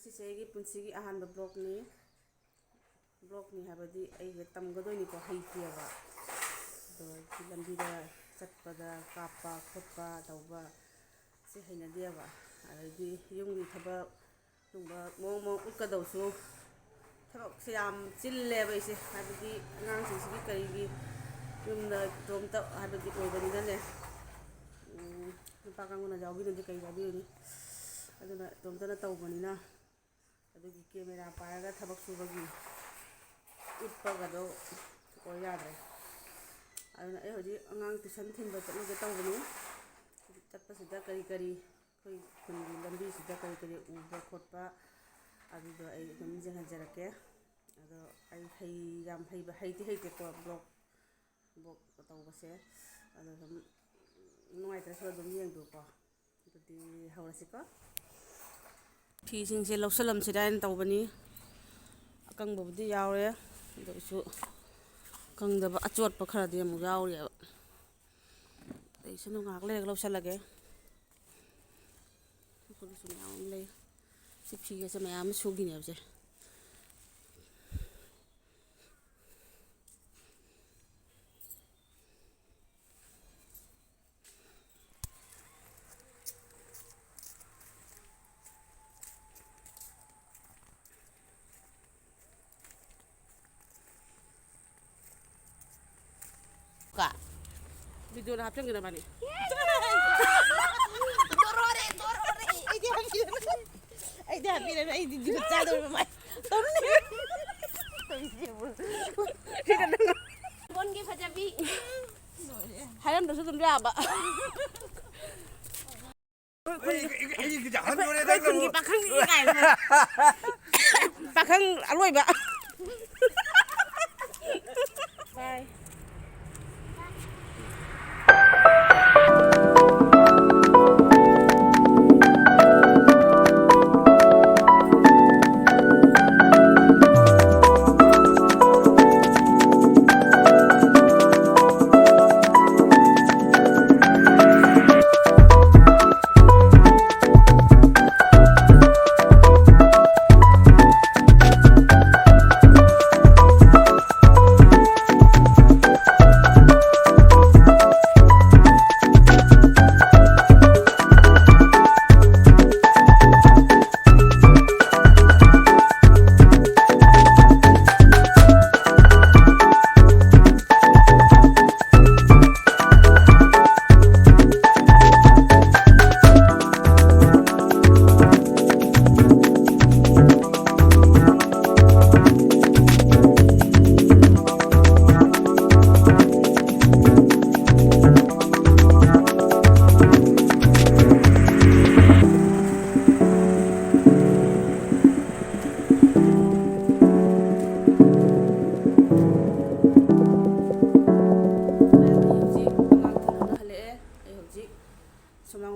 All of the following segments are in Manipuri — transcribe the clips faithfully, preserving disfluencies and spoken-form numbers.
ꯁꯤꯁꯦ ꯑꯩꯒꯤ ꯄꯨꯟꯁꯤꯒꯤ ꯑꯍꯥꯟꯕ ꯕ꯭ꯂꯣꯛꯅꯤ꯫ ꯕ꯭ꯂꯣꯛꯅꯤ ꯍꯥꯏꯕꯗꯤ ꯑꯩꯁꯦ ꯇꯝꯒꯗꯣꯏꯅꯤꯀꯣ, ꯍꯩꯇꯦꯕ꯫ ꯑꯗꯣ ꯂꯝꯕꯤꯗ ꯆꯠꯄꯗ ꯀꯥꯞꯄ ꯈꯣꯠꯄ ꯇꯧꯕ ꯁꯤ ꯍꯩꯅꯗꯦꯕ꯫ ꯑꯗꯩꯗꯤ ꯌꯨꯝꯒꯤ ꯊꯕꯛ ꯁꯨꯝꯕ ꯃꯑꯣꯡ ꯃꯑꯣꯡ ꯎꯠꯀꯗꯧꯁꯨ ꯊꯕꯛꯁꯦ ꯌꯥꯝ ꯆꯤꯜꯂꯦꯕ ꯑꯩꯁꯦ, ꯍꯥꯏꯕꯗꯤ ꯑꯉꯥꯡꯁꯤꯡꯁꯤꯒꯤ ꯀꯔꯤꯒꯤ ꯌꯨꯝꯗ ꯏꯇꯣꯝꯇ ꯍꯥꯏꯕꯗꯤ ꯑꯣꯏꯕꯅꯤꯅꯅꯦ꯫ ꯎꯝ, ꯅꯨꯄꯥ ꯀꯥꯡꯕꯨꯅ ꯌꯥꯎꯕꯤꯔꯗꯤ ꯀꯔꯤ ꯌꯥꯎꯕꯤꯔꯨꯅꯤ? ꯑꯗꯨꯅ ꯏꯇꯣꯝꯇꯅ ꯇꯧꯕꯅꯤꯅ ꯑꯗꯨꯒꯤ ꯀꯦꯃꯦꯔꯥ ꯄꯥꯏꯔꯒ ꯊꯕꯛ ꯁꯨꯕꯒꯤ ꯎꯠꯄꯒꯗꯣ ꯑꯣꯏ ꯌꯥꯗ꯭ꯔꯦ꯫ ꯑꯗꯨꯅ ꯑꯩ ꯍꯧꯖꯤꯛ ꯑꯉꯥꯡ ꯇꯨꯏꯁꯟ ꯊꯤꯟꯕ ꯆꯠꯂꯨꯒꯦ ꯇꯧꯕꯅꯤ꯫ ꯆꯠꯄꯁꯤꯗ ꯀꯔꯤ ꯀꯔꯤ ꯑꯩꯈꯣꯏ ꯈꯨꯟꯒꯤ ꯂꯝꯕꯤꯁꯤꯗ ꯀꯔꯤ ꯀꯔꯤ ꯎꯕ ꯈꯣꯠꯄ ꯑꯗꯨꯗꯣ ꯑꯩ ꯑꯗꯨꯝ ꯌꯦꯡꯍꯟꯖꯔꯛꯀꯦ꯫ ꯑꯗꯣ ꯑꯩ ꯍꯩ ꯌꯥꯝ ꯍꯩꯕ, ꯍꯩꯗꯤ ꯍꯩꯇꯦꯀꯣ ꯕ꯭ꯂꯣꯛ ꯕ꯭ꯂꯣꯛ ꯇꯧꯕꯁꯦ꯫ ꯑꯗꯣ ꯑꯗꯨꯝ ꯅꯨꯡꯉꯥꯏꯇ꯭ꯔꯁꯨ ꯑꯗꯨꯝ ꯌꯦꯡꯕꯤꯌꯨꯀꯣ꯫ ꯑꯗꯨꯗꯤ ꯍꯧꯔꯁꯤꯀꯣ꯫ ꯐꯤꯁꯤꯡꯁꯦ ꯂꯧꯁꯜꯂꯝꯁꯤꯔꯥ ꯍꯥꯏꯅ ꯇꯧꯕꯅꯤ꯫ ꯑꯀꯪꯕꯕꯨꯗꯤ ꯌꯥꯎꯔꯦ, ꯑꯗꯨ ꯑꯣꯏꯁꯨ ꯀꯪꯗꯕ ꯑꯆꯣꯠꯄ ꯈꯔꯗꯤ ꯑꯃꯨꯛ ꯌꯥꯎꯔꯤꯑꯕ꯫ ꯑꯗꯩꯁꯨ ꯉꯥꯏꯍꯥꯛ ꯂꯩꯔꯒ ꯂꯧꯁꯜꯂꯒꯦ꯫ ꯃꯈꯣꯏꯗꯁꯨ ꯃꯌꯥꯝ ꯑꯃ ꯂꯩ꯫ ꯁꯤ ꯐꯤꯒꯁꯦ ꯃꯌꯥꯝ ꯑꯃ ꯁꯨꯈꯤꯅꯦꯕꯁꯦ꯫ ꯀ ꯚꯤꯗꯤꯑꯣꯗ ꯍꯥꯞꯆꯤꯟꯒꯦ ꯅꯕꯥꯅꯤ꯫ ꯗꯣꯔꯣꯔꯦ, ꯗꯣꯔꯣꯔꯦ꯫ ꯑꯩꯗꯤ ꯍꯥꯞꯄꯤꯔꯅꯨ꯫ ꯑꯩꯗꯤ ꯍꯥꯞꯄꯤꯔꯅꯨ꯫ ꯑꯩꯗꯤ ꯖꯨꯒꯣꯠ ꯆꯥꯗꯧꯔꯤꯕ ꯃꯥꯏ ꯇꯧꯅꯤ꯫ ꯁꯤꯗ ꯅꯪ ꯕꯣꯟꯒꯤ ꯐꯖꯕꯤ꯫ ꯍꯥꯏꯔꯝꯗ꯭ꯔꯁꯨ ꯑꯗꯨꯝ ꯌꯥꯕ꯫ ꯑꯩ, ꯑꯩ, ꯑꯩ, ꯑꯩ, ꯑꯩꯈꯣꯏ, ꯑꯩꯈꯣꯏ ꯈꯨꯟꯒꯤ ꯄꯥꯈꯪꯅꯤ ꯀꯥꯏꯅ꯫ ꯄꯥꯈꯪ ꯑꯂꯣꯏꯕ꯫ ꯕꯥꯏ꯫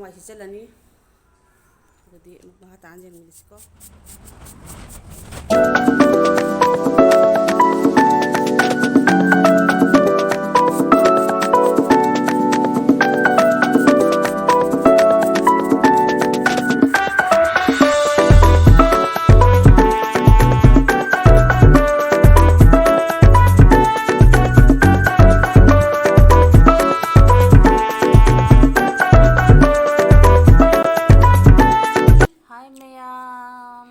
ꯋꯥꯏ ꯁꯤꯠꯆꯜꯂꯅꯤ꯫ ꯑꯗꯨꯗꯤ ꯑꯃꯨꯛ ꯃꯈꯥ ꯇꯥꯅ ꯌꯦꯡꯃꯤꯟꯅꯁꯤꯀꯣ꯫ ꯍꯥꯏ ꯃꯌꯥꯝ꯫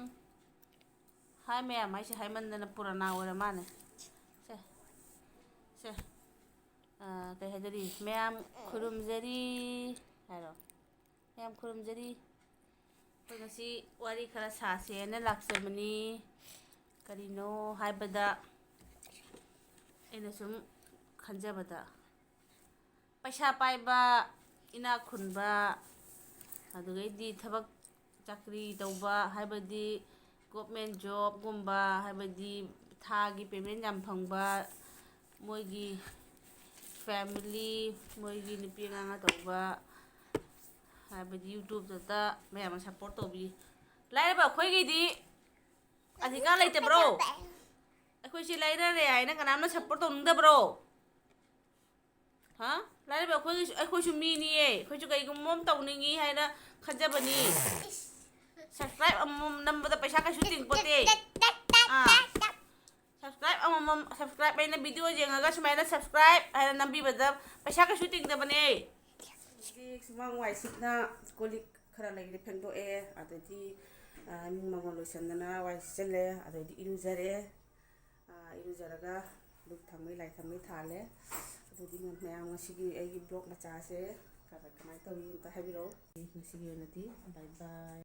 ꯍꯥꯏ ꯃꯌꯥꯝ ꯍꯥꯏꯁꯦ ꯍꯥꯏꯃꯟꯗꯅ ꯄꯨꯔꯥꯅꯥ ꯑꯣꯏꯔ ꯃꯥꯜꯂꯦ꯫ ꯁꯦ, ꯁꯦ, ꯑꯥ, ꯀꯩ ꯍꯥꯏꯗꯣꯔꯤ? ꯃꯌꯥꯝ ꯈꯨꯔꯨꯝꯖꯔꯤ ꯍꯥꯏꯔꯣ꯫ ꯃꯌꯥꯝ ꯈꯨꯔꯨꯝꯖꯔꯤ꯫ ꯑꯩꯈꯣꯏ ꯉꯁꯤ ꯋꯥꯔꯤ ꯈꯔ ꯁꯥꯁꯦꯅ ꯂꯥꯛꯆꯕꯅꯤ꯫ ꯀꯔꯤꯅꯣ ꯍꯥꯏꯕꯗ, ꯑꯩꯅ ꯁꯨꯝ ꯈꯟꯖꯕꯗ, ꯄꯩꯁꯥ ꯄꯥꯏꯕ, ꯏꯅꯥꯛ ꯈꯨꯟꯕ, ꯑꯗꯨꯗꯩꯗꯤ ꯊꯕꯛ ꯆꯥꯀ꯭ꯔꯤ ꯇꯧꯕ, ꯍꯥꯏꯕꯗꯤ government jobꯀꯨꯝꯕ, ꯍꯥꯏꯕꯗꯤ ꯊꯥꯒꯤ payment ꯌꯥꯝ ꯐꯪꯕ, ꯃꯣꯏꯒꯤ family, ꯃꯣꯏꯒꯤ ꯅꯨꯄꯤ ꯑꯉꯥꯡꯅ ꯇꯧꯕ, ꯍꯥꯏꯕꯗꯤ YouTubeꯇꯇ ꯃꯌꯥꯝꯅ support ꯇꯧꯕꯤ꯫ ꯂꯥꯏꯔꯕ ꯑꯩꯈꯣꯏꯒꯤꯗꯤ ꯑꯙꯤꯀꯥꯔ ꯂꯩꯇꯕ꯭ꯔꯣ? ꯑꯩꯈꯣꯏꯁꯦ ꯂꯥꯏꯔꯔꯦ ꯍꯥꯏꯅ ꯀꯅꯥꯝꯅ support ꯇꯧꯅꯤꯡꯗꯕ꯭ꯔꯣ? ꯍꯥ? ꯂꯥꯏꯔꯕ ꯑꯩꯈꯣꯏꯒꯤꯁꯨ, ꯑꯩꯈꯣꯏꯁꯨ ꯃꯤꯅꯤꯌꯦ, ꯑꯩꯈꯣꯏꯁꯨ ꯀꯩꯒꯨꯝꯕ ꯑꯃ ꯇꯧꯅꯤꯡꯉꯤ ꯍꯥꯏꯅ ꯈꯟꯖꯕꯅꯤ꯫ Subscribe ꯑꯃꯃꯝ ꯅꯝꯕꯗ ꯄꯩꯁꯥ ꯀꯩꯁꯨ ꯇꯤꯡꯄꯣꯠꯇꯦ꯫ ꯑꯥ꯫ Subscribe ꯑꯃꯃꯝ, subscribe ꯑꯩꯅ video ꯌꯦꯡꯉꯒ ꯁꯨꯃꯥꯏꯅ subscribe ꯍꯥꯏꯅ ꯅꯝꯕꯤꯕꯗ ꯄꯩꯁꯥ ꯀꯩꯁꯨ ꯇꯤꯡꯗꯕꯅꯦ꯫ ꯑꯗꯒꯤ ꯁꯨꯃꯥꯡ ꯋꯥꯏ ꯁꯤꯠꯅ ꯀꯣꯜ ꯂꯤꯛ ꯈꯔ ꯂꯩꯔꯦ ꯐꯦꯡꯗꯣꯛꯑꯦ, ꯑꯗꯩꯗꯤ, ꯑ, ꯏꯃꯨꯡ ꯃꯪꯒꯣꯜ ꯂꯣꯏꯁꯟꯗꯅ ꯋꯥꯏ ꯁꯤꯠꯆꯜꯂꯦ, ꯑꯗꯩꯗꯤ ꯏꯔꯨꯖꯔꯦ꯫ ꯑ, ꯏꯔꯨꯖꯔꯒ ꯙꯨꯞ ꯊꯥꯡꯃꯩ ꯂꯥꯏ ꯊꯥꯡꯃꯩ ꯊꯥꯜꯂꯦ꯫ ꯑꯗꯨꯗꯤ ꯃꯌꯥꯝ ꯉꯁꯤꯒꯤ ꯑꯩꯒꯤ vlog ꯃꯆꯥꯁꯦ ꯈꯔ ꯀꯃꯥꯏꯅ ꯇꯧꯋꯤ ꯑꯝꯇ ꯍꯥꯏꯕꯤꯔꯛꯑꯣ꯫ ꯉꯁꯤꯒꯤ ꯑꯣꯏꯅꯗꯤ bye bye꯫